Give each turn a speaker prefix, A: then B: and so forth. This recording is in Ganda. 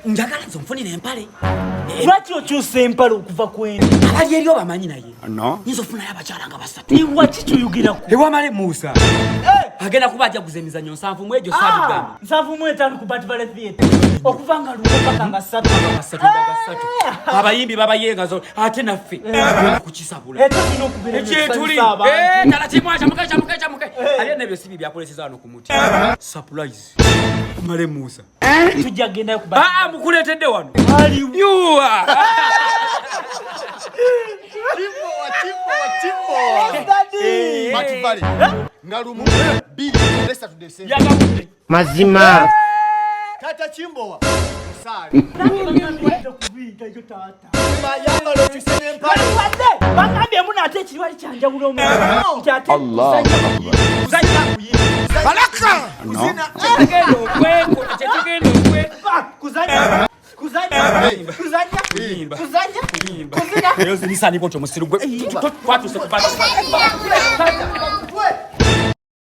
A: Njagala nze onfunire empale.
B: Lwaki okyusa empale okuva ku eno?
A: Abali eri obamanyi naye.
C: No.
A: Nyinza ofunayo abakyala nga basatu.
B: Iwaki kyoyogerako?
A: Ewamale Musa. Agenda kuba ajaguza emizannyo 70 mu egyo saabigamba.
B: 75 ku Bat Valley Theatre. Okuva nga 1 paka nga 3.
A: Basatu nga basatu. Abayimbi babayenga zo ate naffe. Kukisabula.
B: Ekyo tulina okubeera
A: Ekyetuli.
B: ebisanyusa abantu.
A: Tala kimwa kyamuke kyamuke kyamuke. Ate nebyo si byakuleseza wano ku muti. Surprise. Male Musa.
B: Tujja kugendayo ku Bat
A: Ah, mukuleetedde wano.
B: Aliwo.
A: Yuwa.
D: Kimbowa, Kimbowa, Kimbowa.
B: Daddy.
D: Bat Valley. Nga 1, 2, 3 Desemba.
A: Yagagudde.
E: Mazima.
D: Taata Kimbowa. Musaale.
B: Bagambye kubiyitayo taata.
D: Yambala okyuse n'empale.
B: Wadde bagambye mbu nate ekiriwali kyanjawulo mu. Nti ate
C: Allah.
B: kuzannya.
D: Balaka. Kuzina.
A: Kyetugenda okwekola, kyetugenda okwe-
B: Kuzannya. Kuzannya. Kuzannya.
A: Kuyimba.
B: Kuzannya.
A: Kuyimba.
B: Kuzina.
A: Naye ozirisa niko kyo musiru gwe. Twatuuse ku Bat Valley.
D: Twe.